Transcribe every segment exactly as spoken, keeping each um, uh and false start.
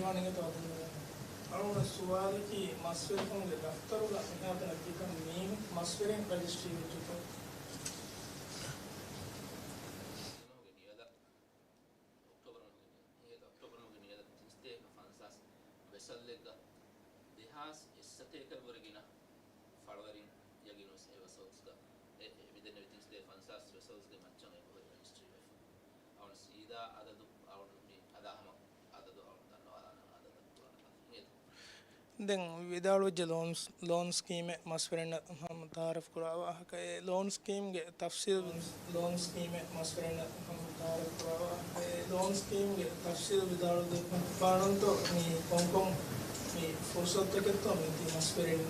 އަޅުގަނޑު ސުވާލަކީ މަސްވެރިކަމުގެ ދަފްތަރުގަ މިހާތަނަށް ތިކަން މީހުން މަސްވެރިން ރަޖިސްޓްރީ ވެއްޖެތޯ؟ މަހުގެ ނިޔަލަށް، އޮކްޓޯބަރު މަހުގެ ނިޔަލަށް، އޮކްޓޯބަރު މަހުގެ ނިޔަލަށް ތިންސަތޭކަ ފަންސާސް ވެސަލްއެއްގަ ދެހާސް އެއްސަތޭކައަށްވުރެ ގިނަ ފަޅުވެރިން ޔަގީނުވެސް އެ ވެސަލްސްގަ އެ، އެ މިދެންނެވި ތިންސަތޭކަ ފަންސާސް ވެސަލްސްގެ މައްޗަށް އެބަހުރި ރަޖިސްޓްރީ ވެފަ. އަޅުގަނޑު ސީދާ އަދަދު އަޅުގަނޑު މި އަދާ ހަމަ އަދަދު އަޅުގަނޑު ދަންނަވާލާނަން އަދަދަށް ކުރާނެ ކަން. އިނގޭތަ؟ ދެން ވިދާޅުވެއްޖެ ލޯންސް، ލޯން ސްކީމެއް މަސްވެރިންނަށް ހަމަ ތައާރަފް ކުރާ ވާހަކަ. އެ ލޯން ސްކީމްގެ ތަފްސީލް، ލޯން ސްކީމެއް މަސްވެރިންނަށް ހަމަ ތައާރަފް ކުރާ ވާހަކަ. އެ ލޯން ސްކީމްގެ ތަފްސީލް ވިދާޅުވެފަ ވާނަންތޯ މި ކޮންކޮން މި ފުރުސަތުތަކެއްތޯ މި ތި މަސްވެރިން؟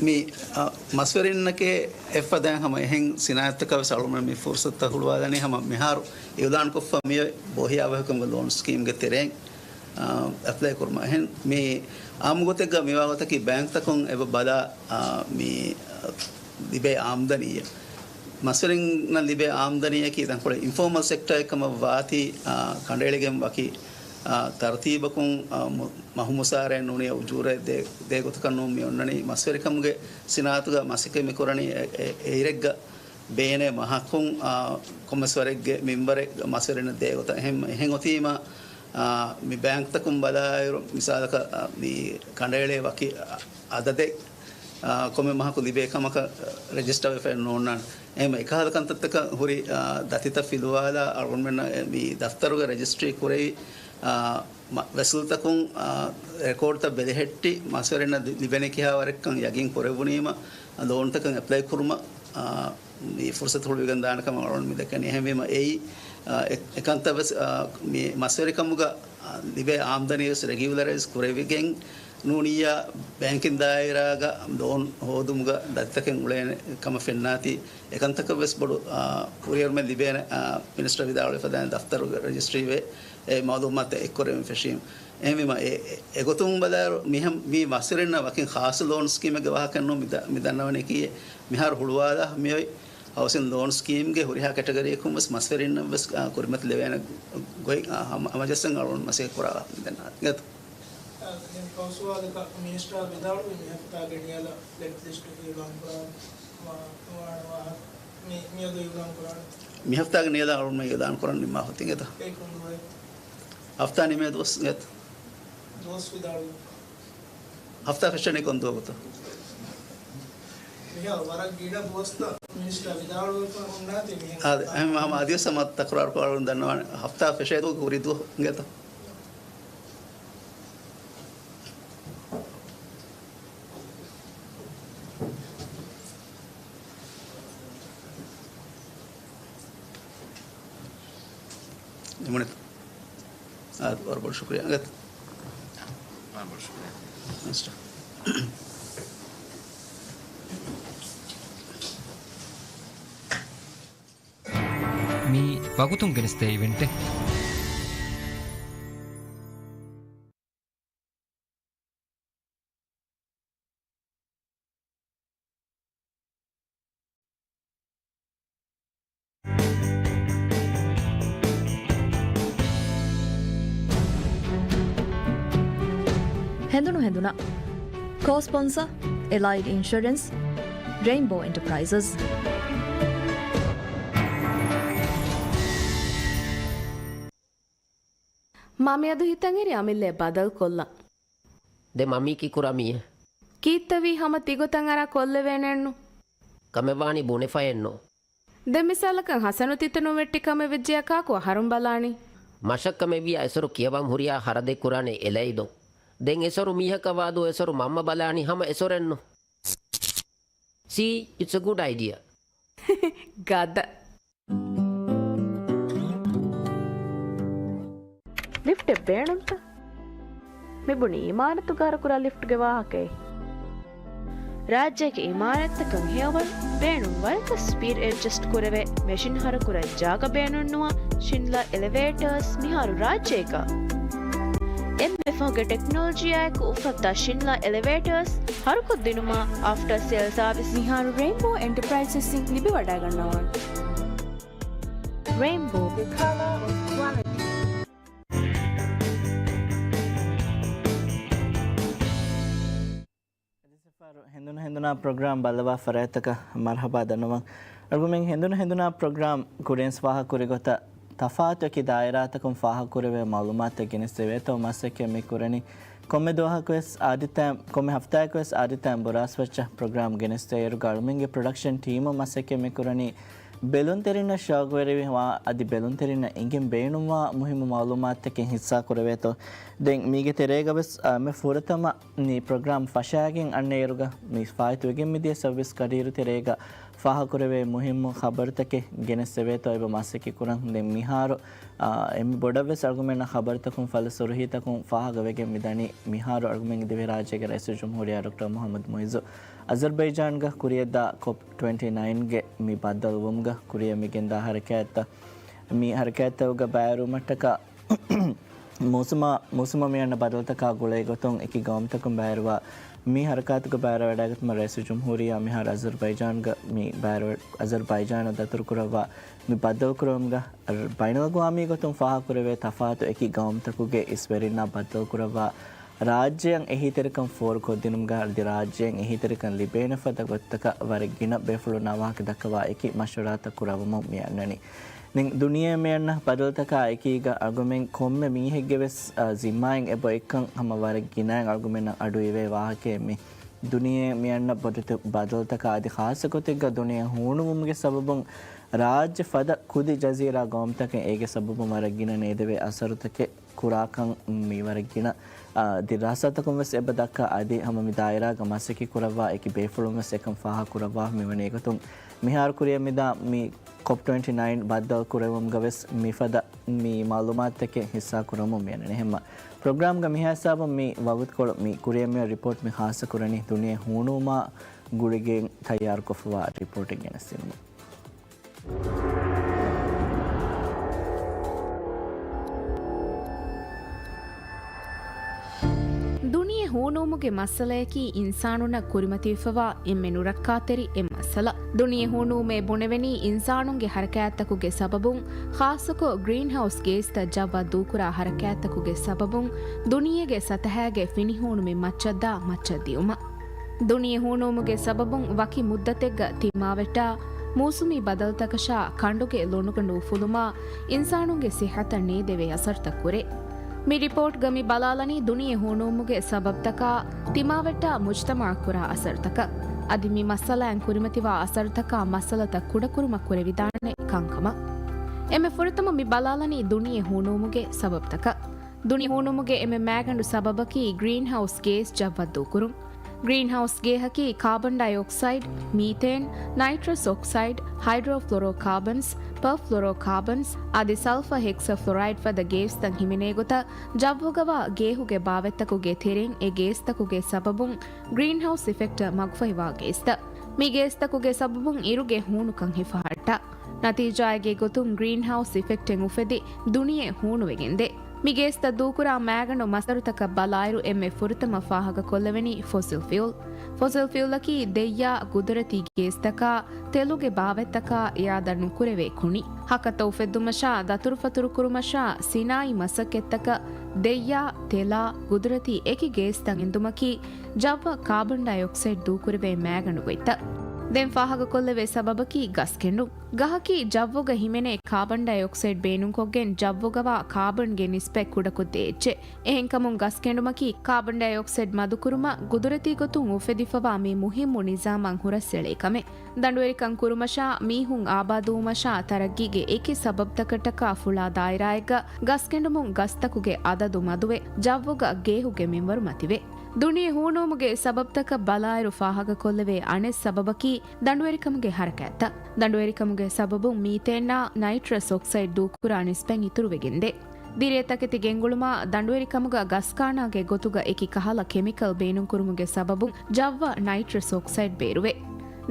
މި، އަ، މަސްވެރިންނަކޭ އެއްފަދައިން ހަމަ އެހެން ސިނާއަތްތަކަށް ވެސް އަޅުގަނޑު މި ފުރުސަތުތައް ހުޅުވާލަނީ ހަމަ މިހާރު އިއުލާންކޮށްފަ މިއޮތް ބޯހިޔާވަހިކަމުގެ ލޯން ސްކީމްގެ ތެރެއިން، އ، އެޕްލައި ކުރުމަށް. އެހެން މި އާއްމު ގޮތެއްގަ މިވާ ގޮތަކީ ބޭންކްތަކުން އެބަ ބަލާ، އ، މި، އ، ލިބޭ އާމްދަނީއެއް. މަސްވެރިންނަށް ލިބޭ އާމްދަނީއަކީ ތަންކޮޅެއް އިންފޯމަލް ސެކްޓަރެއް ކަމަށް ވާތީ، އާ، ކަނޑައެޅިގެން ވަކި، އާ، ތަރުތީބަކުން، އާ، މު-، މަހު މުސާރައެއް ނޫނިއްޔާ އުޖޫރައެއް ދޭ، ދޭ ގޮތަކަށް ނޫން މި އޮންނަނީ. މަސްވެރިކަމުގެ ސިނާއަތުގަ މަސައްކަތް މި ކުރަނީ އެ، އެ، އެއިރެއްގަ ބޭނޭ މަހަކުން، އާ، ކޮންމެސް ވަރެއްގެ މިންވަރެއް މަސްވެރިންނަށް ދޭ ގޮތަށް. އެހެން، އެހެން އޮތީމަ، އާ، މި ބޭންކްތަކުން ބަލާއިރު، މިސާލަކަށް، އާ، މި ކަނޑައެޅޭ ވަކި، އާ، އަދަދެއް، އާ، ކޮންމެ މަހަކު ލިބޭ ކަމަކަށް ރެޖިސްޓަރ ވެފައެއް ނޯންނާނެ. އެހެން އެކަހަލަ ކަންތައްތަކަށް ހުރި، އާ، ދަތިތައް ފިލުވާލާ އަޅުގަނޑުމެންނަށް މި ދަފްތަރުގަ ރެޖިސްޓްރީ ކުރެވި، އާ، މަ-، ވެސަލްތަކުން، އާ، ރެކޯޑްތައް ބެލެހެއްޓި، މަސްވެރިންނަށް ލި-، ލިބެނީ ކިހާ ވަރެއްކަން ޔަގީން ކުރެވުނީމަ، ލޯންތަކަށް އެޕްލައި ކުރުމަށް، އާ، މި ފުރުސަތު ހުޅުވިގެން ދާނެ ކަމަށް އަޅުގަނޑު މި ދެކެނީ. އެހެންވީމަ އެއީ، އާ، އެ-، އެކަންތައް ވެސް، އާ، މި މަސްވެރިކަމުގަ، އާ، ލިބޭ އާމްދަނީ ވެސް ރެގިއުލަރައިޒް ކުރެވިގެން ނޫނިއްޔާ ބޭންކިން ދާއިރާގަ ލޯން ހޯދުމުގަ ދަތިތަކެއް އުޅޭނެ ކަމަށް ފެންނާތީ، އެކަންތަކަށް ވެސް ބޮޑު، އާ، ކުރިއެރުމެއް ލިބޭނެ، އާ، މިނިސްޓަރ ވިދާޅުވެފަދައިން ދަފްތަރުގެ ރެޖިސްޓްރީ ވެ، އެ މައުލޫމާތު އެއްކުރެވެން ފެށީމަ. އެހެންވީމަ، އެ، އެ، އެގޮތުން ބަލާއިރު، މިހަމް-، މީ މަސްވެރިންނަށް ވަކިން ޚާއްޞަ ލޯން ސްކީމެއްގެ ވާހަކައެއް ނޫން މި ދަ-، މި ދަންނަވަނީކީ، މިހާރު ހުޅުވާލާ މިއޮތް ހައުސިން ލޯން ސްކީމްގެ ހުރިހާ ކެޓަގަރީއަކުން ވެސް މަސްވެރިންނަށް ވެސް، އާ، ކުރިމަތިލެވޭނެ ގޮތް، އާ، ހަމަ-، ހަމަޖައްސަން އަޅުގަނޑު މަސައްކަތް ކުރާ މި ދަންނަވަނީ. އާ، ދެން ފަހު ސުވާލަކަށް މިނިސްޓަރ ވިދާޅުވި މި ހަފްތާގެ ނިޔަލަށް ބްލެކް ލިސްޓް އިއުލާން ކުރާ މި-، މިއަދު އިއުލާން ކުރާނެ. މި ހަފްތާގެ ނިޔަލަށް އަޅުގަނޑު އިއުލާން ކުރަން ނިންމާފަ ތިން އެތަ؟ އެއީ ކޮން ދުވަހެއް؟ ހަފްތާ ނިމޭ ދުވަސް އެތަ؟ ދުވަސް ވިދާޅުވި. ހަފްތާ ފެށެނީ ކޮން ދުވަހުތަ؟ މިހާ ވަރަށް ގިނަ ދުވަސްތައް މިނިސްޓަރ ވިދާޅުވެފަ ހުންނާތީ މިހެން. އާ، އެހެން ހަމަ އަދިވެސް ހަމަ ތަކުރާރު ކުރާ އަޅުގަނޑު ދަންނަވާނެ. ހަފްތާ ފެށޭ ދުވަހު ކުރީ ދުވަހު އިނގޭތަ؟ ނިމުނެތަ؟ އާ، ވަރަށް ބޮޑަށް ޝުކުރިއްޔާ. އިނގޭތަ؟ ވަރަށް ބޮޑަށް ޝުކުރިއްޔާ. މިނިސްޓަރ. މީ ވަގުތުން ގެނެސްދޭ އިވެންޓެއް. ހެނދުނު ހެނދުނަށް. ކޯ-ސްޕޮންސަ، އެލައިޑް އިންޝުރެންސް، ރެއިންބޯ އެންޓަޕްރައިޒަސް. މަ މިއަދު ހިތަށް އެރި އަމިއްލައަށް ބަދަލު ކޮށްލަން. ދެ މަ މީކީ ކުރާ މީހެއް. ކީއްތަ ވީ ހަމަ ތިގޮތަށް އަރާ ކޮށްލެވޭނެއެއްނު. ކަމެއް ވާނީ ބުނެފައެއްނު. ދެ މިސާލަކަށް ހަސަނު ތިތަނު ވެއްޓި ކަމެއް ވެއްޖެޔާ ކާކު އަހަރުން ބަލާނީ. މަށަށް ކަމެއް ވިޔާ އެސޮރު ކިޔަވަން ހުރިޔާ ހަރަދެއް ކުރާނެ އެލައިދޯ. ދެން އެސޮރު މީހަކަށް ވާދޯ އެސޮރު މަންމަ ބަލާނީ ހަމަ އެސޮރެއްނު. See, it's a good idea. ގަދަ. ލިފްޓެއް ބޭނުންތަ؟ މި ބުނީ އިމާރަތުގަ އަރަކުރާ ލިފްޓްގެ ވާހަކައެއް. ރާއްޖޭގެ އިމާރަތްތަކަށް ހެޔޮވަރު ބޭނުން ވަރަކަށް ސްޕީޑް އެޑްޖަސްޓް ކުރެވޭ މެޝިން ހަރުކުރަން ޖާގަ ބޭނުންނުވާ ޝިންލާ އެލެވޭޓާސް މިހާރު ރާއްޖޭގަ އެންމެ ފަހުގެ ޓެކްނޮލޮޖީއާއެކު އުފައްދާ ޝިންލާ އެލެވޭޓާސް ހަރުކޮށްދިނުމަށް އާފްޓާ ސޭލް ސާވިސް މިހާރު ރެއިންބޯ އެންޓަޕްރައިޒަސްއިން ލިބިވަޑައިގަންނަވާނެ. ރެއިންބޯ، the color of quality. ހެނދުނު ހެނދުނާ ޕްރޮގްރާމް ބައްލަވާ ފަރާތްތަކަށް މަރުޙަބާ ދަންނަވަން. އަޅުގަނޑުމެން ހެނދުނު ހެނދުނާ ޕްރޮގްރާމް ކުރިންސް ފާހަގަކުރި ގޮތަށް ތަފާތު އެކި ދާއިރާތަކުން ފާހަގަކުރެވޭ މައުލޫމާތުތައް ގެނެސްދެވޭތޯ މަސައްކަތް މި ކުރަނީ. ކޮންމެ ދުވަހަކުވެސް އާދިއްތަ-، ކޮންމެ ހަފްތާއަކުވެސް އާދިއްތައިން ބުރާސް ވައްޗަށް ޕްރޮގްރާމް ގެނެސްދޭއިރުގަ އަޅުމެންގެ ޕްރޮޑަކްޝަން ޓީމު މަސައްކަތް މި ކުރަނީ ބެލުންތެރިންނަށް ޝައުގުވެރިވި ވާ އަދި ބެލުންތެރިންނަށް އެނގެން ބޭނުންވާ މުހިއްމު މައުލޫމާތުތަކެއް ހިއްސާ ކުރެވޭތޯ. ދެން މީގެ ތެރޭގަވެސް، އަ، މި ފުރަތަމަ މި ޕްރޮގްރާމް ފަށާގެން އަންނައިރުގަ މި ފާއިތުވެގެން މިދިޔަ ސަރވިސް ގަޑިއިރު ތެރޭގަ ފާހަގަކުރެވޭ މުހިއްމު ޚަބަރުތަކެއް ގެނެސްދެވޭތޯ އެބަ މަސައްކަތް ކުރަން. ދެން މިހާރު، އާ، އެންމެ ބޮޑަށްވެސް އަޅުގަނޑުމެންނަށް ޚަބަރުތަކުން ފަލު ސުރުޚީތަކުން ފާހަގަވެގެން މިދަނީ މިހާރު އަޅުގަނޑުމެންގެ ދިވެހިރާއްޖޭގެ ރައީސުލްޖުމްހޫރިއްޔާ ޑޮކްޓަރ މުޙައްމަދު މުޢިއްޒު އަޒަރްބައިޖާންގަ ކުރިއަށްދާ ކޮޕް ޓްވެންޓީ ނައިންގެ މި ބައްދަލުވުމުގަ ކުރިއަށް މިގެންދާ ޙަރަކާތްތައް، މި ޙަރަކާތްތަކުގަ ބައިވެރިވުމަށްޓަކާ މޫސުމާ، މޫސުމަށް މިއަންނަ ބަދަލުތަކާ ގުޅޭގޮތުން އެކި ގައުމުތަކުން ބައިވެރިވާ މި ޙަރަކާތުގަ ބައިވެރިވެވަޑައިގަތުމަށް ރައީސުލްޖުމްހޫރިއްޔާ މިހާރު އަޒަރްބައިޖާންގަ މި ބައިވެރި-، އަޒަރްބައިޖާނަށް ދަތުރުކުރައްވާ މި ބައްދަލުކުރުވުމުގަ ބައިނަލްއަގްވާމީ ގޮތުން ފާހަގަކުރެވޭ ތަފާތު އެކި ގައުމުތަކުގެ އިސްވެރިންނާ ބައްދަލުކުރައްވާ ރާއްޖެއަށް އެހީތެރިކަން ފޯރުކޮށްދިނުމުގަ އަދި ރާއްޖެއަށް އެހީތެރިކަން ލިބޭނެ ފަދަ ގޮތްތަކަށް ވަރަށް ގިނަ ބޭފުޅުންނާ ވާހަކަ ދައްކަވާ އެކި މަޝްވަރާތައް ކުރައްވަމުން މިއަންނަނީ. ދެން ދުނިޔެ މިއަންނަ ބަދަލުތަކާ އެކީގަ އަޅުގަނޑުމެން ކޮންމެ މީހެއްގެ ވެސް، އަ، ޒިންމާއިން އެބައޮތްކަން ހަމަ ވަރަށް ގިނައިން އަޅުގަނޑުމެންނަށް އަޑުއިވޭ ވާހަކައެއް މީ. ދުނިޔެ މިއަންނަ ބޮޑެތި ބަދަލުތަކާ އަދި ޚާއްޞަގޮތެއްގަ ދުނިޔެ ހޫނުވުމުގެ ސަބަބުން ރާއްޖެ ފަދަ ކުދި ޖަޒީރާ ގައުމުތަކެއް އޭގެ ސަބަބުން ވަރަށް ގިނަ ނޭދެވޭ އަސަރުތަކެއް ކުރާކަން މި ވަރަށް ގިނަ، އާ، ދިރާސާތަކުން ވެސް އެބަ ދައްކާ އަދި ހަމަ މި ދާއިރާގަ މަސައްކަތް ކުރައްވާ އެކި ބޭފުޅުން ވެސް އެކަން ފާހަގަ ކުރައްވާ މިވަނީ ގޮތުން މިހާރު ކުރިއަށް މިދާ މި ކޮޕް ޓްވެންޓީ ނައިން ބައްދަލު ކުރެވުމުގަ ވެސް މިފަދަ މި މައުލޫމާތުތަކެއް ހިއްސާ ކުރަމުން މިއަންނަނީ. ހެންމަ ޕްރޮގްރާމްގަ މިހާ ހިސާބުން މި ވަގުތުކޮޅު މި ކުރިއަށް މި ރިޕޯޓް މި ޚާއްޞަ ކުރަނީ ދުނިޔެ ހޫނުވުމާ ގުޅިގެން ތައްޔާރުކޮށްފަވާ ރިޕޯޓެއް ގެނެސްދިނުމުން. ދުނިޔެ ހޫނުވުމުގެ މައްސަލަޔަކީ އިންސާނުންނަށް ކުރިމަތިވެފަވާ އެންމެ ނުރައްކާތެރި އެއް މައްސަލަ. ދުނިޔެ ހޫނުވުމޭ ބުނެވެނީ އިންސާނުންގެ ހަރަކާތްތަކުގެ ސަބަބުން، ޚާއްޞަކޮށް ގްރީންހައުސް ގޭސްތައް ޖައްވަށް ދޫކުރާ ހަރަކާތްތަކުގެ ސަބަބުން ދުނިޔޭގެ ސަތަހާގެ ފިނިހޫނުމިން މައްޗަށްދާ މައްޗަށް ދިއުމަށް. ދުނިޔެ ހޫނުވުމުގެ ސަބަބުން ވަކި މުއްދަތެއްގަ ތިމާވެއްޓާ މޫސުމީ ބަދަލުތަކަށާ ކަނޑުގެ ލޮނުގަނޑު އުފުލުމާ އިންސާނުންގެ ސިއްހަތަށް ނޭދެވޭ އަސަރުތައް ކުރޭ. މި ރިޕޯޓްގަ މި ބަލާލަނީ ދުނިޔެ ހޫނުވުމުގެ ސަބަބްތަކާ ތިމާވެއްޓާ މުޖްތަމަޢަށް ކުރާ އަސަރުތަކަށް. އަދި މި މައްސަލައިން ކުރިމަތިވާ އަސަރުތަކާ މައްސަލަތައް ކުޑަކުރުމަށް ކުރެވިދާނެ ކަންކަމަށް. އެންމެ ފުރަތަމަ މި ބަލާލަނީ ދުނިޔެ ހޫނުވުމުގެ ސަބަބްތަކަށް. ދުނިޔެ ހޫނުވުމުގެ އެންމެ މައިގަނޑު ސަބަބަކީ ގްރީންހައުސް ގޭސް ޖައްވަށް ދޫކުރުން. ގްރީންހައުސް ގޭހަކީ ކާބަން ޑައިއޮކްސައިޑް، މީތޭން، ނައިޓްރަސް އޮކްސައިޑް، ހައިޑްރޯފްލޯރޯކާބަންސް، ޕަރފްލޯރޯކާބަންސް އަދި ސަލްފަ ހެކްސަފްލޯރައިޑް ފަދަ ގޭސްތައް ހިމެނޭ ގޮތަށް ޖައްވުގަވާ ގޭހުގެ ބާވަތްތަކުގެ ތެރެއިން އެ ގޭސްތަކުގެ ސަބަބުން ގްރީންހައުސް އިފެކްޓަށް މަގުފަހިވާ ގޭސްތައް. މި ގޭސްތަކުގެ ސަބަބުން އިރުގެ ހޫނުކަން ހިފަހައްޓާ. ނަތީޖާއެއްގެ ގޮތުން ގްރީންހައުސް އިފެކްޓެއް އުފެދި ދުނިޔެ ހޫނުވެގެންދޭ. މި ގޭސްތައް ދޫކުރާ މައިގަނޑު މަސްދަރުތަކަށް ބަލާއިރު އެންމެ ފުރަތަމަ ފާހަގަކޮށްލެވެނީ ފޮސިލް ފިއުލް. ފޮސިލް ފިއުލަކީ ދެއްޔާ ގުދުރަތީ ގޭސްތަކާ، ތެލުގެ ބާވަތްތަކާ އިއާދަ ނުކުރެވޭ ކުނި. ހަކަތަ އުފެއްދުމަށާ، ދަތުރުފަތުރު ކުރުމަށާ، ސިނާއީ މަސައްކަތްތަކަށް ދެއްޔާ، ތެލާ، ގުދުރަތީ އެކި ގޭސްތައް އެންދުމަކީ ޖައްވަށް ކާބަން ޑައިއޮކްސައިޑް ދޫކުރެވޭ މައިގަނޑު ގޮތްތައް. ދެން ފާހަގަކޮށްލެވޭ ސަބަބަކީ ގަސްކެނޑުން. ގަހަކީ ޖައްވުގަ ހިމެނޭ ކާބަން ޑައިއޮކްސައިޑް ބޭނުންކޮށްގެން ޖައްވުގަވާ ކާބަންގެ ނިސްބަތް ކުޑަކޮށްދޭ އެއްޗެއް. އެހެންކަމުން ގަސްކެނޑުމަކީ ކާބަން ޑައިއޮކްސައިޑް މަދުކުރުމަށް ގުދުރަތީ ގޮތުން އުފެދިފަވާ މި މުހިއްމު ނިޒާމަށް ހުރަސްއެޅޭ ކަމެއް. ދަނޑުވެރިކަން ކުރުމަށާ، މީހުން އާބާދުވުމަށާ، ތަރައްގީގެ އެކި ސަބަބްތަކަށްޓަކާ ފުޅާ ދާއިރާއެއްގަ ގަސްކެނޑުމުން ގަސްތަކުގެ އަދަދު މަދުވެ، ޖައްވުގަ ގޭހުގެ މިންވަރު މަތިވޭ. ދުނިޔެ ހޫނުވުމުގެ ސަބަބްތަކަށް ބަލާއިރު ފާހަގަކޮށްލެވޭ އަނެއް ސަބަބަކީ ދަނޑުވެރިކަމުގެ ހަރަކާތްތައް. ދަނޑުވެރިކަމުގެ ސަބަބުން މީތޭންއާ ނައިޓްރަސް އޮކްސައިޑް ދޫކުރާ ނިސްބަތް އިތުރުވެގެންދޭ. ދިރޭ ތަކެތި ގެންގުޅުމާ، ދަނޑުވެރިކަމުގަ ގަސް ކާނާގެ ގޮތުގަ އެކި ކަހަލަ ކެމިކަލް ބޭނުންކުރުމުގެ ސަބަބުން ޖައްވަށް ނައިޓްރަސް އޮކްސައިޑް ބޭރުވޭ.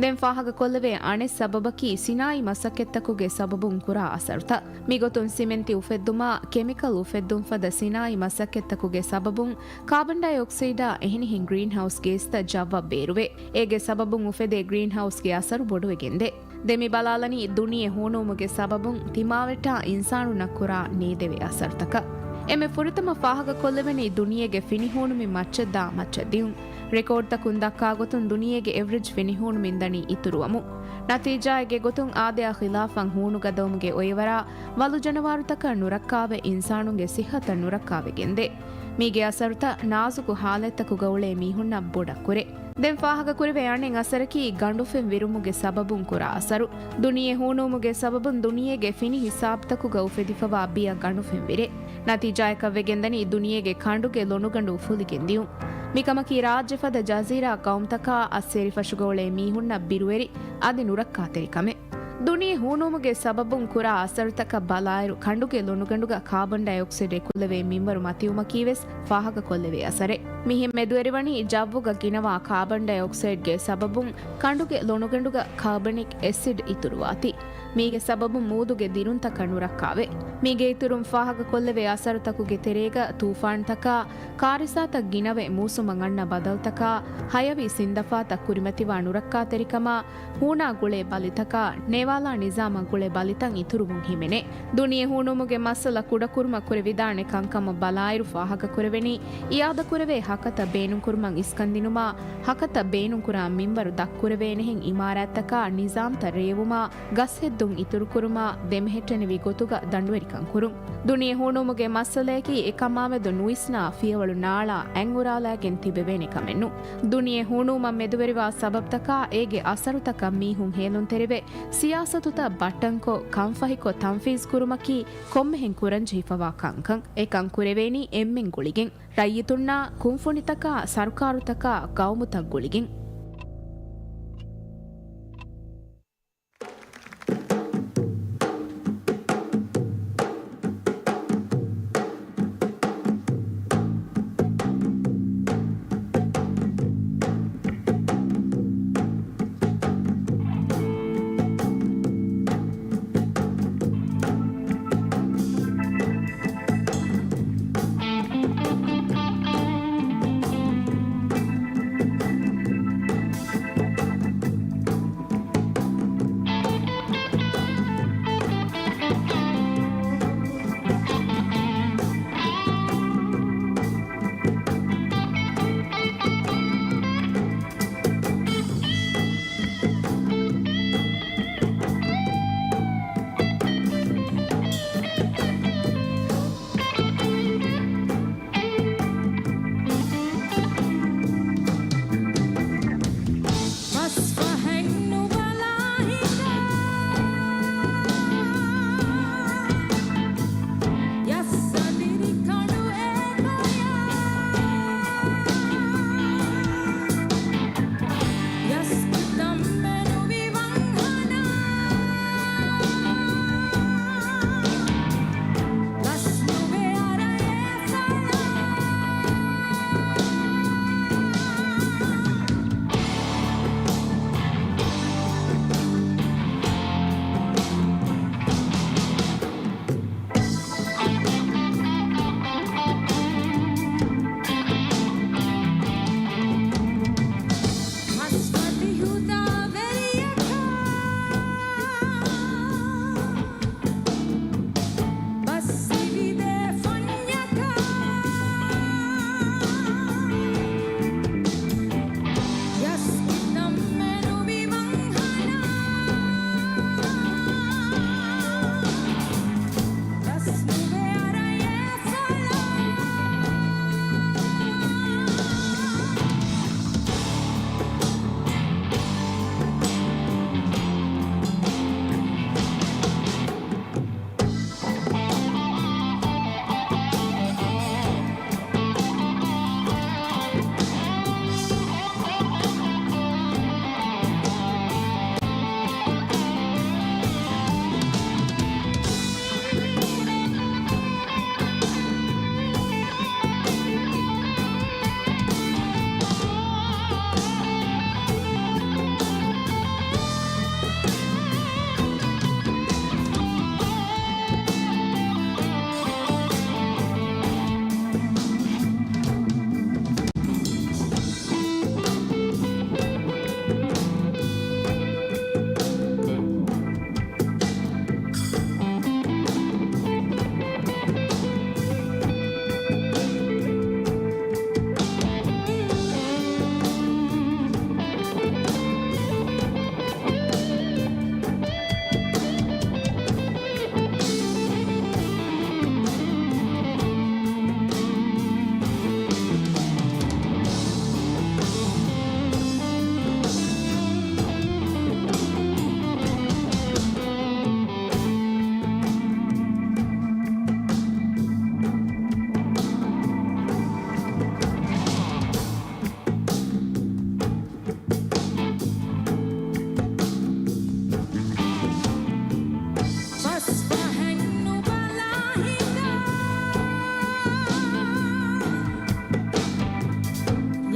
ދެން ފާހަގަކޮށްލެވޭ އަނެއް ސަބަބަކީ ސިނާއީ މަސައްކަތްތަކުގެ ސަބަބުން ކުރާ އަސަރުތައް. މިގޮތުން ސިމެންތި އުފެއްދުމާ، ކެމިކަލް އުފެއްދުން ފަދަ ސިނާއީ މަސައްކަތްތަކުގެ ސަބަބުން ކާބަން ޑައިއޮކްސައިޑާ އެހެނިހެން ގްރީންހައުސް ގޭސްތައް ޖައްވަށް ބޭރުވޭ. އޭގެ ސަބަބުން އުފެދޭ ގްރީންހައުސްގެ އަސަރު ބޮޑުވެގެންދޭ. ދެން މި ބަލާލަނީ ދުނިޔެ ހޫނުވުމުގެ ސަބަބުން ތިމާވެއްޓާ އިންސާނުންނަށް ކުރާ ނޭދެވޭ އަސަރުތަކަށް. އެންމެ ފުރަތަމަ ފާހަގަކޮށްލެވެނީ ދުނިޔޭގެ ފިނިހޫނުމިން މައްޗަށްދާ މައްޗަށް ދިއުން. ރެކޯޑްތަކުން ދައްކާ ގޮތުން ދުނިޔޭގެ އެވްރެޖް ފިނި ހޫނު މިންދަނީ އިތުރުވަމުން. ނަތީޖާއެއްގެ ގޮތުން އާދަޔާ ޚިލާފަށް ހޫނުގަދަވުމުގެ އޮއެވަރާ ވަލު ޖަނަވާރުތަކަށް ނުރައްކާވެ، އިންސާނުންގެ ސިއްހަތަށް ނުރައްކާވެގެންދޭ. މީގެ އަސަރުތައް ނާޒުކު ހާލަތްތަކުގަ އުޅޭ މީހުންނަށް ބޮޑަށް ކުރޭ. ދެން ފާހަގަކުރެވޭ އަނެއް އަސަރަކީ ގަނޑުފިން ވިރުމުގެ ސަބަބުން ކުރާ އަސަރު. ދުނިޔެ ހޫނުވުމުގެ ސަބަބުން ދުނިޔޭގެ ފިނި ހިސާބުތަކުގަ އުފެދިފަވާ ބިޔަ ގަނޑުފިން ވިރޭ. ނަތީޖާއަކަށް ވެގެންދަނީ ދުނިޔޭގެ ކަނޑުގެ ލޮނުގަނޑު ފުލިގެން ދިޔުން. މިކަމަކީ ރާއްޖެފަދަ ޖަޒީރާ ޤައުމުތަކާ އައްސޭރި ފަށުގަ އުޅޭ މީހުންނަށް ބިރުވެރި އަދި ނުރައްކާތެރި ކަމެއް. ދުނިޔެ ހޫނުވުމުގެ ސަބަބުން ކުރާ އަސަރުތަކަށް ބަލާއިރު، ކަނޑުގެ ލޮނުގަނޑުގަ ކާބަން ޑައިއޮކްސައިޑް އެކުލެވޭ މިންވަރު މަތިވުމަކީވެސް ފާހަގަކޮށްލެވޭ އަސަރެއް. މިހެން މެދުވެރިވަނީ ޖައްވުގަ ގިނަވާ ކާބަން ޑައިއޮކްސައިޑްގެ ސަބަބުން ކަނޑުގެ ލޮނުގަނޑުގަ ކާބަނިކް އެސިޑް އިތުރުވާތީ. މީގެ ސަބަބުން މޫދުގެ ދިރުންތަކަށް ނުރައްކާވޭ. މީގެ އިތުރުން ފާހަގަކޮށްލެވޭ އަސަރުތަކުގެ ތެރޭގަ ތޫފާންތަކާ، ކާރިސާތައް ގިނަވެ، މޫސުމަށް އަންނަ ބަދަލުތަކާ، ހަޔަވީ ސިންދަފާތައް ކުރިމަތިވާ ނުރައްކާތެރިކަމާ، ހޫނާ ގުޅޭ ބަލިތަކާ، ނޭވާލާ ނިޒާމަށް ގުޅޭ ބަލިތައް އިތުރުވުން ހިމެނޭ. ދުނިޔެ ހޫނުވުމުގެ މައްސަލަ ކުޑަކުރުމަށް ކުރެވިދާނެ ކަންކަމަށް ބަލާއިރު ފާހަގަކުރެވެނީ، އިއާދަކުރެވޭ ހަކަތަ ބޭނުންކުރުމަށް އިސްކަންދިނުމާ، ހަކަތަ ބޭނުންކުރާ މިންވަރު ދަށްކުރެވޭނެހެން އިމާރާތްތަކާ ނިޒާމްތައް ރޭވުމާ، ގަސް ހެއްދުން އިތުރުކުރުމާ، ދެމެހެއްޓެނިވި ގޮތުގަ ދަނޑުވެރިކަން ކުރުން. ދުނިޔެ ހޫނުވުމުގެ މައްސަލަޔަކީ އެކަމާމެދު ނުވިސްނާ ފިޔަވަޅު ނާޅާ އަތް އުރާލާގެން ތިބެވޭނެ ކަމެއް ނޫން. ދުނިޔެ ހޫނުވުމަށް މެދުވެރިވާ ސަބަބްތަކާ އޭގެ އަސަރުތަކަށް މީހުން ހޭލުންތެރިވެ، ސިޔާސަތުތައް ބައްޓަންކޮށް، ކަންފަހިކޮށް ތަންފީޒް ކުރުމަކީ ކޮންމެހެން ކުރަންޖެހިފަވާ ކަންކަން. އެކަން ކުރެވޭނީ އެންމެން ގުޅިގެން، ރައްޔިތުންނާ، ކުންފުނިތަކާ، ސަރުކާރުތަކާ، ގައުމުތައް ގުޅިގެން.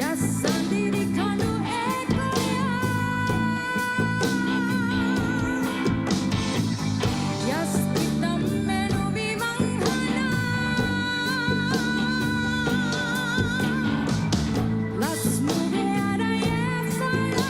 ޔަސް އަނދިރި ކަނު އެކޮޔާ. ޔަސް ކިތަންމެ ނުވި ވަންހަނާ. ލަސް ނުވެ އަރަޔޭ ފަޅާ.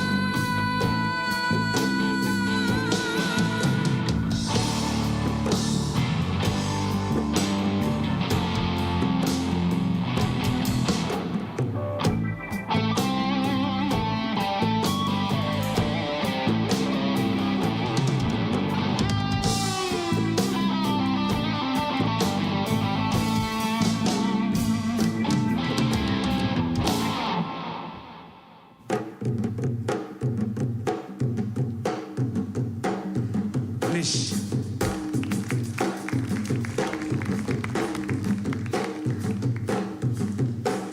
ނިޝް.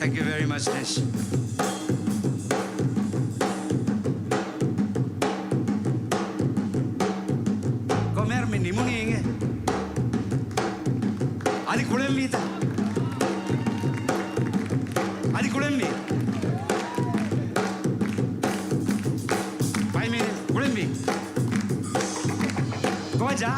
Thank you very much, ނިޝް. ކޮމެއަރ މި ނިމުނީ އިނގޭ؟ އަދި ކުޅެންވީތަ؟ އަދި ކުޅެންވީ. ބައި މީ ކުޅެންވީ. ކޯޗާ؟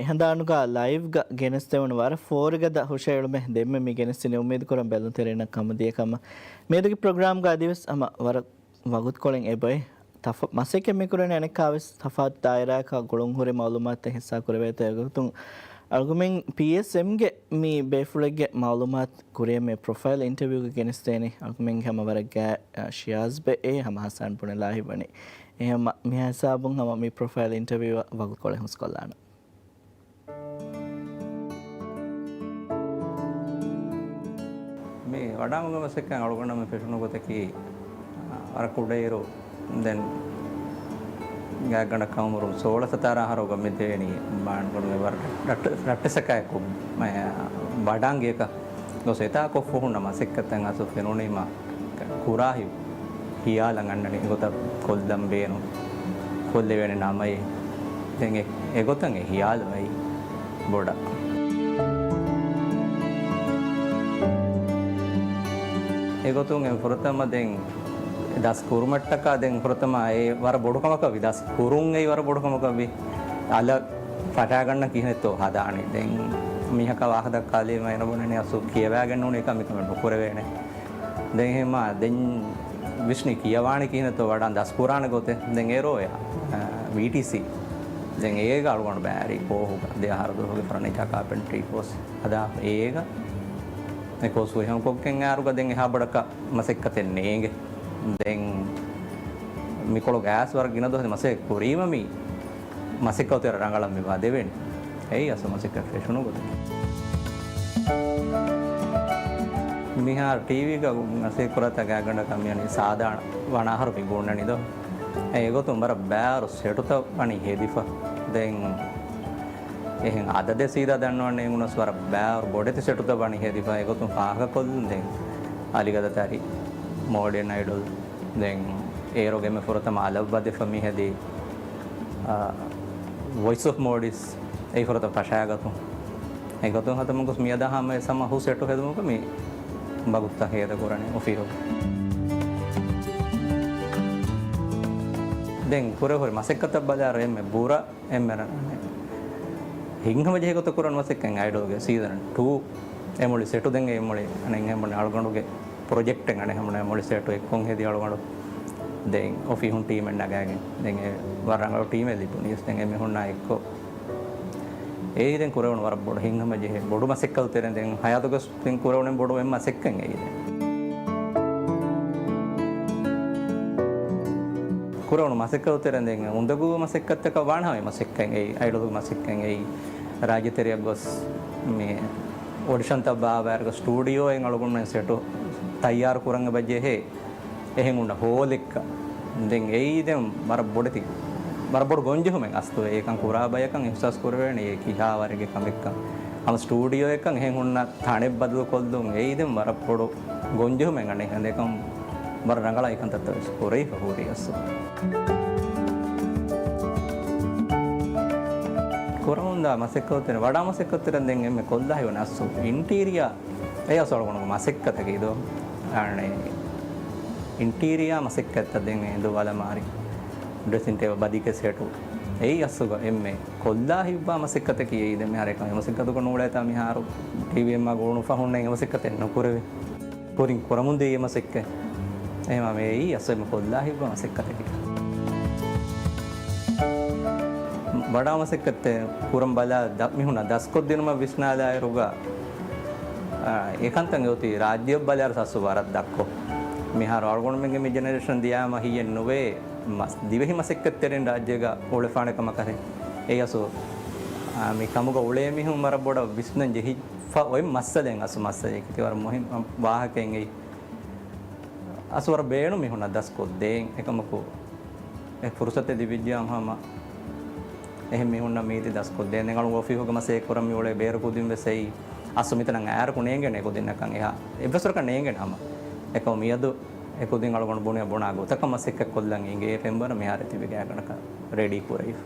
ހަނދާނުގަ ލައިވްގަ ގެނެސްދެވުނު ވަރަށް ފޯރިގަދަ ހުށައެޅުމެއް ދެންމެ މި ގެނެސްދިނީ. އުއްމީދުކުރަން ބެލުންތެރިންނަށް ކަމުދިޔަ ކަމަށް. މިއަދުގެ ޕްރޮގްރާމްގަ އަދިވެސް ހަމަ ވަރަށް ވަގުތުކޮޅެއް އެބައޮތް. ތަފަ-، މަސައްކަތް މިކުރަނީ އަނެއްކާވެސް ތަފާތު ދާއިރާއަކާ ގުޅުންހުރި މައުލޫމާތުތައް ހިއްސާ ކުރެވޭތޯ އެގޮތުން އަޅުގަނޑުމެން ޕީއެސްއެމްގެ މި ބޭފުޅެއްގެ މައުލޫމާތު ކުރިޔަށް މި ޕްރޮފައިލް އިންޓަވިއުގަ ގެނެސްދޭނީ އަޅުގަނޑުމެންގެ ހަމަ ވަރަށް ގާތް، އަ، ޝިޔާޒްބެ އޭ ހަމަ ހަސާން ބުނެލާ ހިތްވަނީ. އެހެން މި ހިސާބުން ހަމަ މި ޕްރޮފައިލް އިންޓަވިއުއަށް ވަގުތުކޮޅެއް ހުސްކޮށްލާނަން. މި ވަޑާމުގެ މަސައްކަތް އަޅުގަނޑަށް މި ފެށުނު ގޮތަކީ، އަ، ވަރަށް ކުޑައިރު ދެން ގާތްގަނޑަކަށް އުމުރުން ސޯޅަ ސަތާރަ އަހަރުގަ މި ދެވެނީ މާންގޮނޑުމެ ވަރަށް ރައްޓެ-، ރައްޓެއްސަކާއެކު ވަޑާން ގެޔަކަށް ގޮސް އެތާ ކޮށްފަ ހުންނަ މަސައްކަތްތައް އަސްލު ފެނުނީމަ ކުރާ ހި-، ހިޔާލަށް އަންނަނީ އެގޮތަށް ކޮށްލަން ބޭނުން، ކޮށްލެވޭނެ ނަމައޭ. ދެން އެ-، އެގޮތަށް އެ ހިޔާލު އައީ ބޮޑަށް. އެގޮތުން އެ ފުރަތަމަ ދެން ދަސް ކުރުމަށްޓަކާ ދެން ފުރަތަމަ އެ ވަރަށް ބޮޑު ކަމަކަށްވި، ދަސް ކުރުން އެއީ ވަރަށް ބޮޑު ކަމަކަށްވި. އަލަށް ފަށާގަންނަ ކިހިނެއްތޯ ހަދާނީ. ދެން މީހަކާ ވާހަކަ ދައްކާލީމަ އޭނަ ބުނަނީ އަސްލު ކިޔަވާގެން ނޫނީ ކަމެއް ނުކުރެވޭނެ. ދެން އެހެންމާ ދެން ވިސްނި ކިޔަވާނީ ކިހިނެއްތޯ ވަޑާން ދަސްކުރާނެ ގޮތެއް. ދެން އޭރު އެ، އަ، ވީޓީސީ. ދެން އޭގަ އަޅުގަނޑު ބާރީ ކޯހުގަ ދެ އަހަރު ދުވަހުގެ ފަރުނީޗާ ކާޕެންޓްރީ ކޯސް ހަދާ އޭގަ އެ ކޯސް ފުރިހަމަކޮށްގެން އޭރުގަ ދެން އެހާ ބޮޑަކަށް މަސައްކަތެއް ނޭނގެ. ދެން މިކޮޅު ގާސް ވަރަށް ގިނަ ދުވަހެއް މަސައްކަތް ކުރީމަ މި މަސައްކަތު ތެރެ ރަނގަޅަށް މި ވަދެވެން. އެއީ އަސްލު މަސައްކަތް ފެށުނު ގޮތަކީ. މިހާރު ޓީވީގަ މަސައްކަތް ކުރާތާ ގާތްގަނޑަކަށް މިއަނީ ސާދާ ވަނަ އަހަރު މި ގުޅުންނަނީ ދޯ. އެގޮތުން ވަރަށް ބާރު ސެޓުތައް ވަނީ ހެދިފަ. ދެން އެހެން އަދަދެއް ސީދާ ދަންނަވަން ނޭނގުނަސް ވަރަށް ބާރު ބޮޑެތި ސެޓުތައް ވަނީ ހެދިފަ. އެގޮތުން ފާހަގަކޮށްލުން ދެން އަލިގަދަ ތަރި، މޯޑިއަން އައިޑޮލް، ދެން އޭރުގެ މި ފުރަތަމަ އަލަށް ވަދެފަ މި ހެދީ، އާ، ވޮއިސް އޮފް މޯލްޑިވްސް އެއީ ފުރަތަމަ ފަށާގަތުން. އެގޮތުން ހަތަމަ ގޮސް މިއަދާ ހަމަ އެ ސަމަ ހުސް އެޓު ހެދުމުގަ މި ވަގުތުތައް ހޭދަ ކުރަނީ އޮފީހުގަ. ދެން ކުރެ ހުރި މަސައްކަތަށް ބަލާއިރު އެންމެ ބުރަ އެންމެ ރަނގަޅަށް ހިތްހަމަޖެހި ގޮތަށް ކުރަން މަސައްކަތް އައިޑޮލްގެ ސީޒަން ޓޫ އެ މުޅި ސެޓު ދެން އެ މުޅި އަނެއް ހެމުނެ އަޅުގަނޑުގެ ޕްރޮޖެކްޓެއް އަނެއް ހެމުނެ މުޅި ސެޓު އެއްކޮށް ހެދި އަޅުގަނޑު ދެން އޮފީހުން ޓީމެއް ނަގާގެން ދެން އެ ވަރަށް ރަނގަޅު ޓީމެއް ލިބުނީ ވެސް ދެން އެމީހުންނާ އެއްކޮށް އެއީ ދެން ކުރެވުނު ވަރަށް ބޮޑު ހިތްހަމަޖެހޭ ބޮޑު މަސައްކަތު ތެރެއިން ދެން ހަޔާތުގަ ދެން ކުރެވުނެ ބޮޑު އެއް މަސައްކަތް އެއީ ދެން. ކުރެވުނު މަސައްކަތު ތެރެއިން ދެން އުނދަގޫ މަސައްކަތަކަށް ވާން ހަމަ މަސައްކަތް އެއީ، އައިޑޮލުގެ މަސައްކަތް އެއީ، ރާއްޖެތެރެއަށް ގޮސް މި އޮޑިޝަންތައް ބާއްވާއިރުގަ ސްޓޫޑިއޯއިން އަޅުގަނޑުމެން ސެޓު ތައްޔާރު ކުރަން އެބަ ޖެހޭ. އެހެން ހުންނަ ހޯލެއްގަ ދެން އެއީ ދެން ވަރަށް ބޮޑެތި، ވަރަށް ބޮޑު ގޮންޖެހުމެއް އަސްލު އެކަން ކުރާ ބަޔަކަށް އިހްސާސް ކުރެވޭނެ އެ ކިހާ ވަރެއްގެ ކަމެއްކަން. ހަމަ ސްޓޫޑިއޯއެއްކަން އެހެން ހުންނަ ތަނެއް ބަދަލުކޮށްލުން އެއީ ދެން ވަރަށް ބޮޑު ގޮންޖެހުމެއް އަނެއް ހެނދެކަން ވަރަށް ރަނގަޅަށް އެކަންތައްތައް ވެސް ކުރެވިފަ ހުރީ އަސްލު. ކުރަމުންދާ މަސައްކަތު ތެރެ، ވަޑާ މަސައްކަތު ތެރެ ދެން އެންމެ ކޮށްލާ ހިތްވަނީ އަސްލު އިންޓީރިއާ އެ އަސްލު އަޅުގަނޑުގެ މަސައްކަތަކީ ދޯ. އަނެއް އިންޓީރިއާ މަސައްކަތްތައް ދެން އެ ދުވަލަ މާރި ޑްރެސިން ޓޭބަލް ބަދިގެ ސެޓު. އެއީ އަސްލުގަ އެންމެ ކޮށްލާ ހިތްވާ މަސައްކަތަކީ އެއީ ދެން މިހާރު އެކަމަކު މަސައްކަތުގަ ނޫޅޭތާ މިހާރު ޓީވީއެމްއާ ގުޅުނު ފަހުން އެ މަސައްކަތެއް ނުކުރެވޭ. ކުރިން ކުރަމުންދިޔަ މަސައްކަތް. އެހެންވީމަ އެއީ އަސްލު އެންމެ ކޮށްލާ ހިތްވާ މަސައްކަތަކީ. ވަޑާ މަސައްކަތެއް ކުރަން ބަލާ ދަ-، މިހުންނަ ދަސްކޮށްދިނުމަށް ވިސްނާލާއިރުގަ، އާ، އެކަންތައް އޮތީ ރާއްޖެއަށް ބަލާއިރު އަސްލު ވަރަށް ދަށްކޮށް. މިހާރު އަޅުގަނޑުމެންގެ މި ޖެނެރޭޝަން ދިޔާމަ ހިޔެއް ނުވޭ، މަސް-، ދިވެހި މަސައްކަތްތެރިން ރާއްޖޭގަ އުޅެފާނެ ކަމަކަށެއް. އެއީ އަސްލު، އާ، މި ކަމުގަ އުޅޭ މީހުން ވަރަށް ބޮޑަށް ވިސްނަން ޖެހި ފަ އޮތް މައްސަލައެއް އަސްލު މައްސަލައެއް ތި ވަރަށް މުހިން ވާހަކައެއް އެއީ. އަސްލު ވަރަށް ބޭނުން މީހުންނަށް ދަސްކޮށްދޭން. އެކަމަކު އެ ފުރުސަތެއް ލިބިއްޖެ ހަމަ އެހެން މީހުންނަށް މީތި ދަސްކޮށްދޭން. ދެން އަޅުގަނޑު އޮފީހުގަ މަސައްކަތް ކުރަން މި އުޅޭ ބޭރު ކުދިން ވެސް އެއީ އަސްލު މިތަނަށް އައިރަކު ނޭނގޭނެ ކުދިންނަކަށް އެހާ އެއްވެސް ވަރަކަށް ނޭނގޭނެ ހަމަ. އެކަމަކު މިއަދު އެ ކުދިން އަޅުގަނޑު ބުނި ބުނާ ގޮތަކަށް މަސައްކަތް ކޮށްލަން އިނގޭ ފެންވަރަށް މިހާރު ތިބި ގާތްގަނޑަކަށް ރެޑީ ކުރެވިފަ.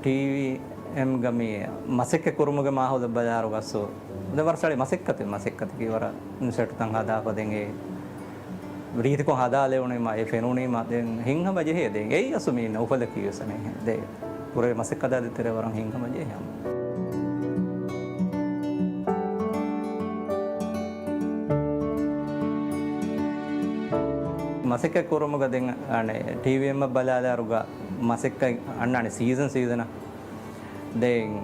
ޓީވީއެމްގަ މި މަސައްކަތް ކުރުމުގެ މާހައުލަށް ބަލާއިރުގަސް ދެ ވަރަށް ސަޅި މަސައްކަތެއް، މަސައްކަތަކީ ވަރަށް ސެޓުތައް ހަދާފަ ދެން އެ ރީތިކޮށް ހަދާލެވުނީމަ، އެ ފެނުނީމަ، ދެން ހިތްހަމަޖެހޭ. ދެން އެއީ އަސްލު މީނަ އުފަލަކީ ވެސް އަނެއްހެން. ދެ ކުރެވޭ މަސައްކަތާ ދޭތެރޭ ވަރަށް ހިތްހަމަޖެހޭ ހަމަ. މަސައްކަތް ކުރުމުގަ ދެން އަނެއް ޓީވީއެމް ބަލާލާރުގަ މަސައްކަތް އަންނާނެ ސީޒަން ސީޒަނަށް. ދެން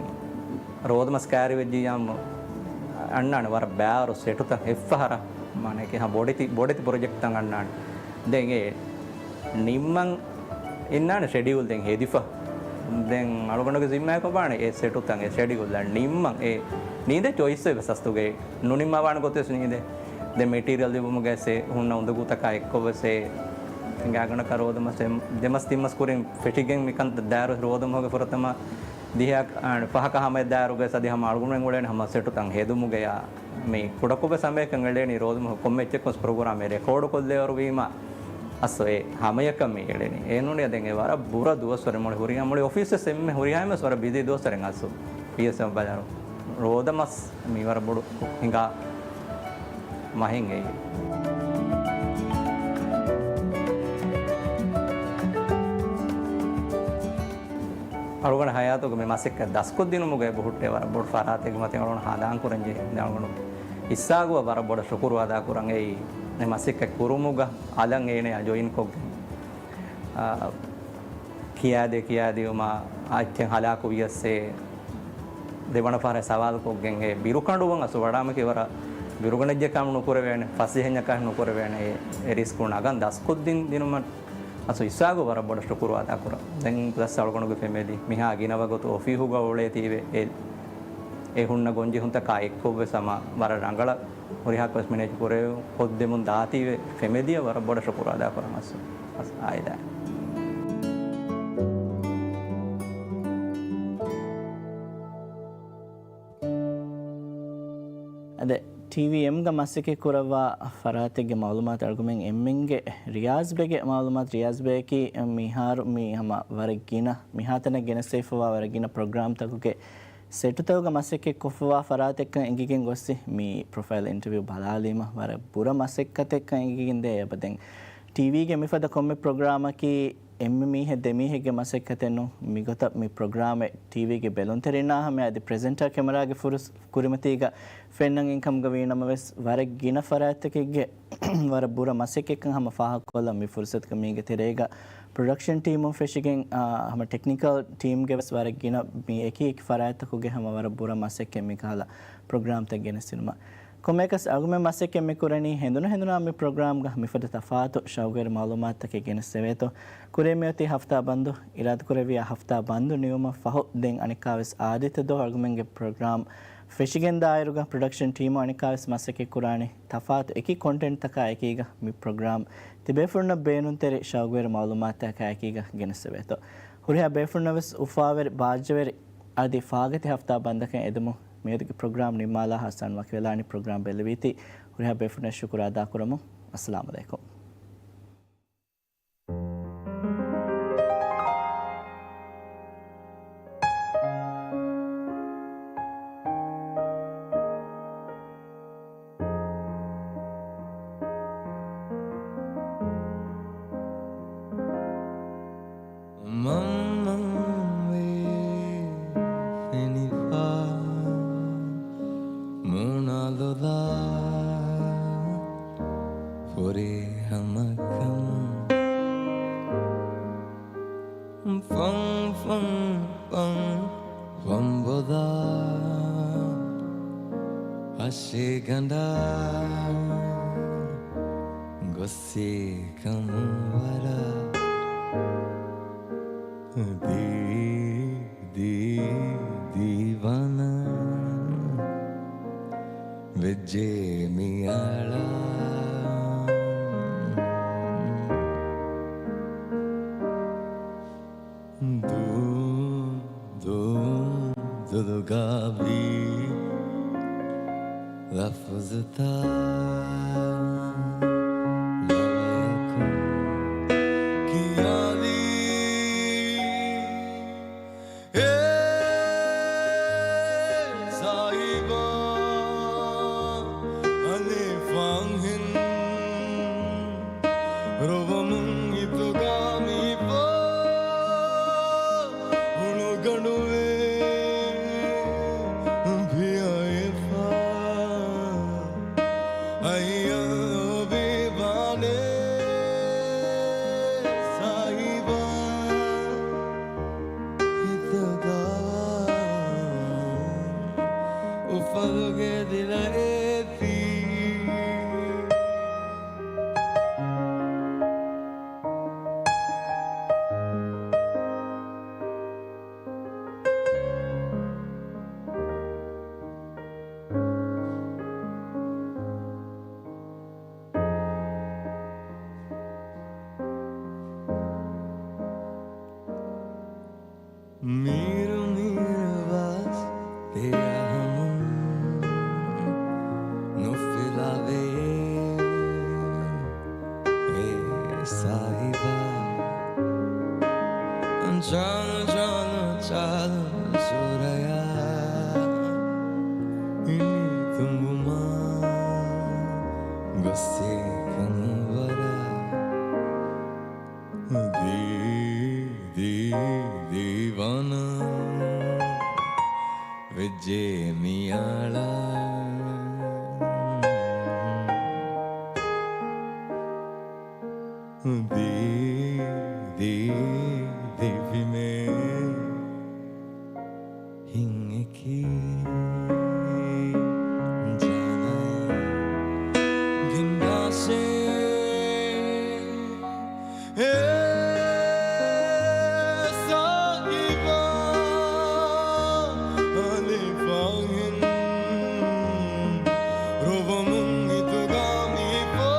ރޯދަމަސް ކައިރިވެއްޖިއްޔާމު އަންނާނެ ވަރަށް ބާރު ސެޓުތައް އެއްފަހަރަށް. މާނައަކީ ހަ ބޮޑެތި، ބޮޑެތި ޕްރޮޖެކްޓްތައް އަންނާނެ. ދެން އެ ނިންމަން އިންނާނެ ޝެޑިއުލް ދެން ހެދިފަ. ދެން އަޅުގަނޑުގެ ޒިންމާއަކަށް ވާނެ އެ ސެޓުތައް އެ ޝެޑިއުލް ނިންމަން އެ ނީނދެ ޗޮއިސް ވެސް އަސްލުގައި ނުނިންމަވާނެ ގޮތެއް ވެސް ނީނދެ. ދެން މެޓީރިއަލް ލިބުމުގައި ސެ ހުންނަ އުނދަގޫތަކާ އެއްކޮށް ވެސް އެ ހިނގާގަނޑަކަށް ރޯދަމަސް ދެމަސް ތިންމަސް ކުރިން ފެށިގެން މިކަން ދާއިރު ރޯދަމަހުގެ ފުރަތަމަ ދިހަ، އާ، ފަހަކަށް ހަމައަށް ދާއިރުގައި ސަ ދިހަ ހަމަ އަޅުގަނޑުމެން އުޅޭނެ ހަމަ ސެޓުތައް ހެދުމުގަޔާ މި ކުޑަކޮށް ވެސް ހަމައެކަން އެޅޭނީ ރޯދަމަހު ކޮންމެ އެއްޗެއްކުން ޕްރޮގްރާމެއް ރެކޯޑު ކޮށްލޭވަރު ވީމަ އަސް އެ ހަމަޔަކަށް މި އެޅެނީ. އެ ނޫނީ ދެން އެ ވަރަށް ބުރަ ދުވަސްވަރެއް މުޅި ހުރިހާ މުޅި އޮފީސް ވެސް އެންމެ ހުރިހާ ވެސް ވަރަށް ބިޒީ ދުވަސްވަރެއް އަސް ޕީއެސްއެމް ބަލާރު ރޯދަމަސް މި ވަރަށް ބޮޑު ހިނގާ މަހެއް އެއީ. އަޅުގަނޑު ހަޔާތުގަ މި މަސައްކަތް ދަސްކޮށްދިނުމުގައި ބުހުއްޓޭ ވަރަށް ބޮޑު ފަރާތެއްގެ މަތިން އަޅުގަނޑު ހަނދާން ކުރަން ޖެހޭ. އަޅުގަނޑު އިސްހާގުއަށް ވަރަށް ބޮޑަށް ޝުކުރު އަދާ ކުރަން އެއީ މި މަސައްކަތް ކުރުމުގަ އަލަށް އޭނަޔާ ޖޮއިން ކޮށްގެން، އާ، ކިޔާދޭ ކިޔާދިޔުމާ އައްޗެއް ހަލާކު ވިޔަސް އެ ދެވަނަ ފަހަރަށް ސަވާލު ކޮށްގެން އެ ބިރުކަނޑުވަން އަސް ވަޑާމަކީ ވަރަށް ބިރުގަނެއްޖެ ކަމު ނުކުރެވޭނެ، ފަސޭހަންޏަކާ ނުކުރެވޭނެ އެ، އެ ރިސްކު ނަގަން ދަސްކޮށްދިން ދިނުމަށް އަސް އިސްހާގު ވަރަށް ބޮޑަށް ޝުކުރު އަދާ ކުރަން. ދެން ޕްލަސް އަޅުގަނޑުގެ ފެމެލީ މިހާ ގިނަ ވަގުތު އޮފީހުގަ އުޅޭތީވެ އެ، އެ ހުންނަ ގޮންޖެހުންތަކާ އެއްކޮށްވެސް ހަމަ ވަރަށް ރަނގަޅަށް ހުރިހާ ކޮސް މެނޭޖް ކުރެ ކޮށްދެމުން ދާތީވެ ފެމެލީއަށް ވަރަށް ބޮޑަށް ޝުކުރު އަދާ ކުރަން އަސް، އަސް އާއިލާ. އަދި ޓީވީއެމްގަ މަސައްކަތް ކުރައްވާ ފަރާތެއްގެ މައުލޫމާތު އަޅުގަނޑުމެން އެންމެންގެ ރިޔާޒްބެގެ މައުލޫމާތު. ރިޔާޒްބެއަކީ މިހާރު މީ ހަމަ ވަރަށް ގިނަ މިހާތަނަށް ގެނެސްދެވިފައިވާ ވަރަށް ގިނަ ޕްރޮގްރާމްތަކުގެ ސެޓުތަކުގަ މަސައްކަތް ކޮށްފައިވާ ފަރާތެއްކަން އެނގިގެން ގޮއްސި މި ޕްރޮފައިލް އިންޓަވިއު ބަލާލީމަ ވަރަށް ބުރަ މަސައްކަތެއްކަން އެނގިގެންދޭ. އެބަ ދެން ޓީވީގެ މިފަދަ ކޮންމެ ޕްރޮގްރާމަކީ އެންމެ މީހެއް ދެމީހެއްގެ މަސައްކަތެއް ނޫން. މިގޮތަށް މި ޕްރޮގްރާމެއް ޓީވީގެ ބެލުންތެރިންނާ ހަމަޔަށް އަދި ޕްރެޒެންޓާ ކެމެރާގެ ފުރުސް ކުރިމަތީގަ ފެންނަން އިންކަމުގަ ވީނަމަވެސް، ވަރަށް ގިނަ ފަރާތްތަކެއްގެ ވަރަށް ބުރަ މަސައްކަތްކަން ހަމަ ފާހަގަކޮށްލަން މި ފުރުސަތުގަ މީގެ ތެރޭގަ ޕްރޮޑަކްޝަން ޓީމުން ފެށިގެން، އާ، ހަމަ ޓެކްނިކަލް ޓީމްގެ ވެސް ވަރަށް ގިނަ މި އެކި އެކި ފަރާތްތަކުގެ ހަމަ ވަރަށް ބުރަ މަސައްކަތް މިކަހަލަ ޕްރޮގްރާމްތައް ގެނެސްދިނުމަށް. ކޮންމެއަކަސް އަޅުގަނޑުމެން މަސައްކަތް މި ކުރަނީ ހެނދުނު ހެނދުނާ މި ޕްރޮގްރާމްގަ މިފަދަ ތަފާތު ޝައުގުވެރި މައުލޫމާތުތަކެއް ގެނެސްދެވޭތޯ. ކުރީ މިއޮތީ ހަފްތާ ބަންދު، އިރާދަކުރެއްވިޔާ ހަފްތާ ބަންދު ނިމުމަށް ފަހު ދެން އަނެއްކާވެސް އާދައިތެއް ދޯ އަޅުގަނޑުމެންގެ ޕްރޮގްރާމް ފެށިގެން ދާއިރުގަ ޕްރޮޑަކްޝަން ޓީމު އަނެއްކާވެސް މަސައްކަތް ކުރާނެ ތަފާތު އެކި ކޮންޓެންޓްތަކާ އެކީގަ މި ޕްރޮގްރާމް ތިބޭފުޅުންނަށް ބޭނުންތެރި ޝައުގުވެރި މައުލޫމާތުތަކާ އެކީގަ ގެނެސްދެވޭތޯ. ހުރިހާ ބޭފުޅުންނަށް ވެސް އުފާވެރި، ބާއްޖަވެރި އަދި ފާގަތި ހަފްތާ ބަންދަކަށް އެދުމުން މިއަދުގެ ޕްރޮގްރާމް ނިންމާލާ ހަސާން ވަކިވެލާނީ ޕްރޮގްރާމް ބެއްލެވީތީ ހުރިހާ ބޭފުޅުންނަށް ޝުކުރު އަދާކުރަމުން. އައްސަލާމު ޢަލައިކުމް. މަންމަންވެ ފެނިފަ މޫނާލޮލާ ފުރިހަމަކަމު. ފަން، ފަން، ފަން، ފަންބޮލާ ހަށިގަނޑާ ގޮއްސި ކަމު ވަރަށް ދީ، ދީ، ދީވާނާ ވެއްޖެ މިއަޅާ. ދޫ، ދޫ، ދުލުގަ ވީ ލަފުޒުތައް ލަވަޔަކުން ކިޔާލީ. އޭ ސާހިބާ، އަނެއް ފަހެއް ހައްޔަރުވިވާނެ ސާހިބާ، ހިތުގަ އުފަލުގެ ދިލައެއް ތީ. މީރު މީރުވާސް ތެޔާހަމުން ނުފިލާވޭ އޭ ސާހިބާ. ޖާނު ޖާނު ޗާލު ސޫރަޔާ އިނި ތުނބުމާ ގޮއްސޭ ކަންވަރާ. ދީ، ދީ، ދީވާނާ ވެއްޖެ މިއަޅާ. ދީ، ދީ، ދިވިމޭ ހިތް އެކީ ޖާނައި ގެންދާށޭ. އޭ ސާހިބާ، އަލިފާހެން ރޮވަމުން ހިތުގަ މިފާ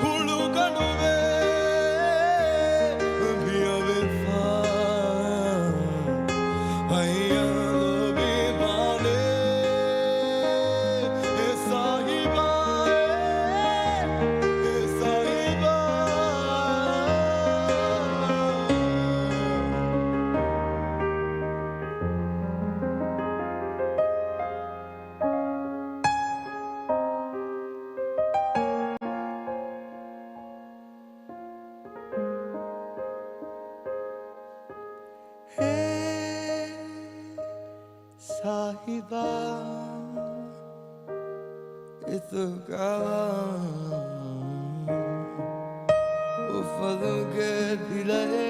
ހުޅުކަނޑުވެ ބިޔަވެފާ. ހައްޔަރުވިވާނެ އެ ސާހިބާ، އެ ސާހިބާ. ހޭ ސާހިބާ، އިތުގަ އުފަލުގެ ދިލައެއް